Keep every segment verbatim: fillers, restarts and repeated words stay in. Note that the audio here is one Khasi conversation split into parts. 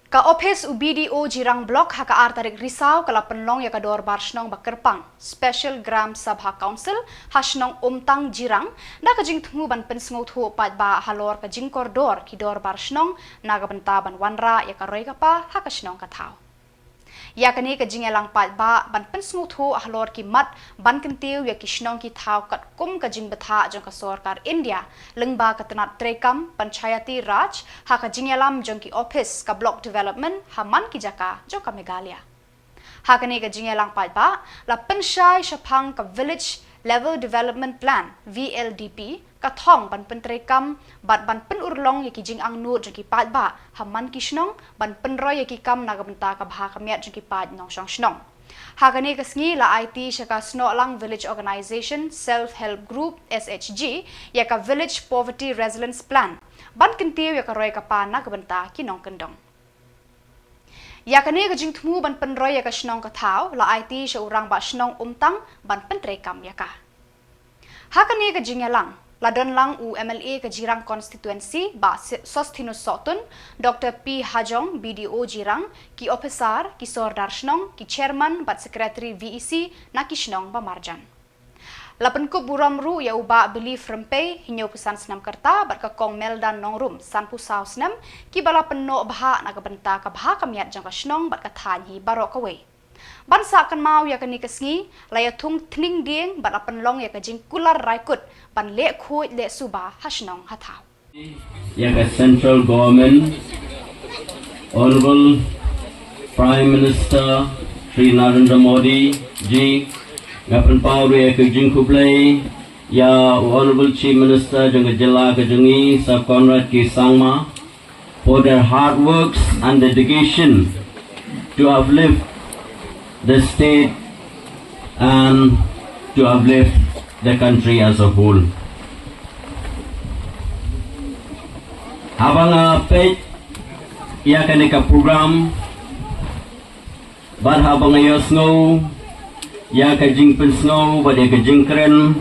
Ka ophis u B D O Jirang Block ha ka ar tarik Risaw ka la pynlong ïa ka dorbar shnong ba kyrpang, Special Gram Sabha Council, ha shnong Umtang Jirang, da ka jingthmu ban pynsngewthuh paidbah halor ka jingkordor ki dorbar shnong na ka bynta ban wanrah ïa ka roi ka par ha ka shnong ka thaw. Ïa kane ka jingïalang paidbah ban pynsngewthuh halor ki mat ban kyntiew ïa ki shnong ki thaw katkum ka jingbthah jong ka sorkar India lyngba ka tnat treikam Panchayati Raj ha ka jingïalam jong ki ophis ka Block Development ha man ki jaka jong ka Meghalaya. Ha kane ka jingïalang paidbah la pynshai shaphang ka Village Level Development Plan, V L D P, ka thong ban pyntreikam bad ban pynurlong ïa ki jingangnud jong ki paidbah ha man ki shnong ban pynroi ïa ki kam na ka bynta ka bha ka miat jong ki paid nongshong shnong. Ha kane ka sngi la aiti sha ka Snohlang Village Organisation Self Help Group, S H G, ïa ka Village Poverty Resilience Plan ban kyntiew ïa ka roi ka par na ka bynta ki nongkyndong. Ïa kane ka jingthmu ban pynroi ïa ka shnong ka thaw la aiti sha u rangbah shnong Umtang ban pyntreikam ïa ka. Ha kane ka jingïalang la don lang u M L A ka Jirang Constituency, Bah Se-, Sosthenes Sohtun, Doctor P Hajong, B D O Jirang, ki ophisar, ki sordar shnong, ki chairman bad secretary V E C na ki shnong ba marjan. La pynkup burom ruh ïa u Bah Believe Rympei, hynñiewphew san snem ka rta, bad ka Kong Melda Nongrum, sanphew saw snem, kiba la pynnoh bhah na ka bynta ka bha ka miat jong ka shnong bad ka thaiñ hi baroh kawei. Ban sah kynmaw ïa kane ka sngi, la ïathung thning dieng bad la pynlong ïa ka jingkular raikut ban leh khuid leh suba ha shnong ha thaw. Ïa ka Central Government, Honorable Prime Minister Shri Narendra Modi ji, nga pynpaw ruh ïa ka jingkhublei ïa u Honorable Chief Minister jong ka jylla ka jong ngi, Sir Conrad K Sangma, for their hard works and dedication to uplift the state and to uplift the country as a whole. Haba nga peit ïa kane ka program, bad haba nga ïohsngew ïa ka jingpynsngew bad ïa ka jingkren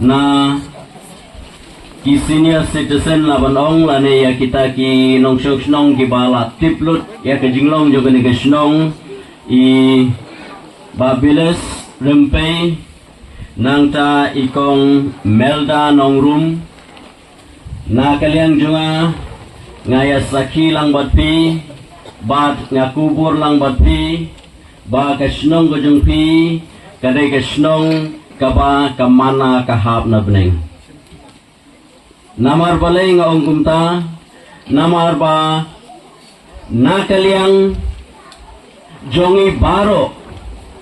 na ki senior citizen, la ban ong, lane ïa kita ki nongshong shnong kiba la tip lut ïa ka jinglong jong kane ka shnong, i Bah Believe Rympei, nangta i Kong Melda Nongrum, na ka liang jong nga, nga ïa sakhi lang bad phi, bad nga kubur lang bad phi, ba ka shnong ka jong phi ka dei ka shnong kaba ka mana ka hap na bneng. Namar balei nga ong kumta? Namar ba na ka liang jong ngi baroh,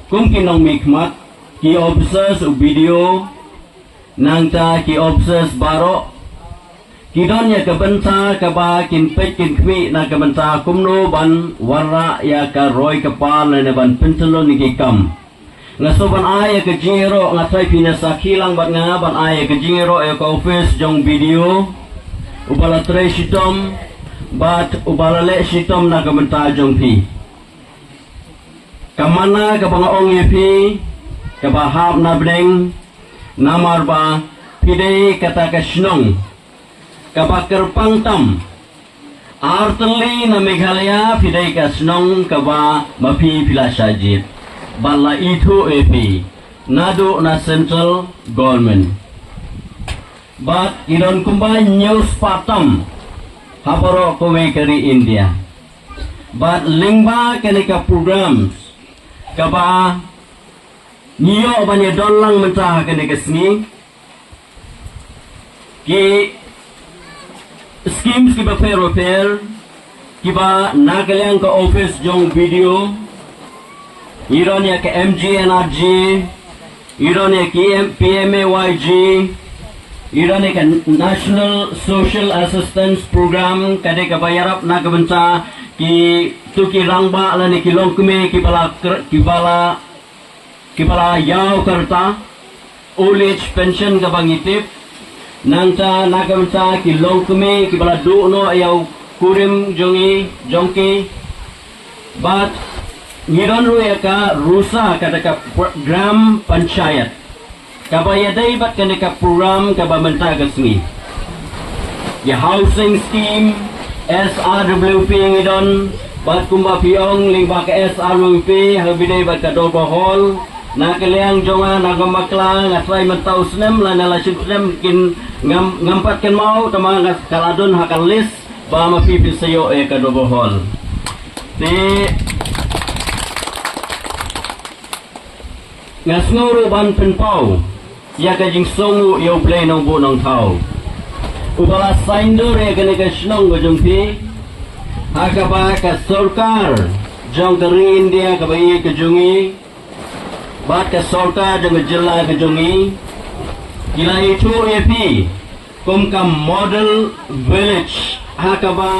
kum ki nongmihkhmat, ki officers, u B D O, nangta ki officers baroh, ki don ïa ka bynta kaba kin peit kin khmih na ka bynta kumno ban wanrah ïa ka roi ka par lane ban pyntylun ïa ki kam. Nga sngewbha ban ai ïa ka jingïaroh, nga tharai phin ïa sakhi lang bad nga, ban ai ïa ka jingïaroh ïa ka office jong B D O, uba la trei shitom bad uba la leh shitom na ka bynta jong phi. Ka mana kaba nga ong ïa phi, kaba hap na bneng, namar ba phi dei kata ka shnong kaba kyrpang tam. Artylli na Meghalaya phi dei ka shnong kaba ma phi phi la shah jied bad la ithuh ïa phi naduh na central government. Bad i don kumba hynñiew spah tam ha baroh kawei ka ri India. Bad lyngba kane ka programs kaba ngi ïoh ban ïa don lang mynta ha kane ka sngi, ki schemes kiba pher ba pher, kiba na ka liang ka office jong B D O, i don ïa ka M G N R G, i don ïa ka P M A Y G, i don ïa ka National Social Assistance Program, ka dei kaba ïarap na ka bynta ki, to ki rangbah lane ki longkmie kiba la kr-, kiba la kiba la ïaw ka rta, old age pension kaba ngi tip, nangta na ka bynta ki longkmie kiba la duh noh ïa u kurim jong ngi, jong ki. Bad ngi don ruh ïa ka RUSA, kata ka pr-, Gram Panchayat, kaba ïadei bad kane ka program kaba mynta ka sngi. Ïa housing scheme, S R W P ngi don, Bad kumba phi ong lyngba ka S R W P ha kaba ïadei bad ka Dorbar Hall, na ka liang jong nga, na ka bynta nga trai mynta u snem lane lai snem kin ngam, ngam pat kynmaw, tangba nga, ka la don ha ka list ba ma phi phin sa ïoh ïa ka Dorbar Hall. Te nga sngew ruh ban pynpaw ïa ka jingsngew ïa U Blei Nongbuh Nongthaw uba la saiñdur ïa kane ka shnong ka jong phi, ha kaba ka sorkar jong ka ri India kaba ïeit ka jong ngi bad ka sorkar jong ka jylla ka jong ngi ki la ïathuh ïa phi kum ka model village, ha kaba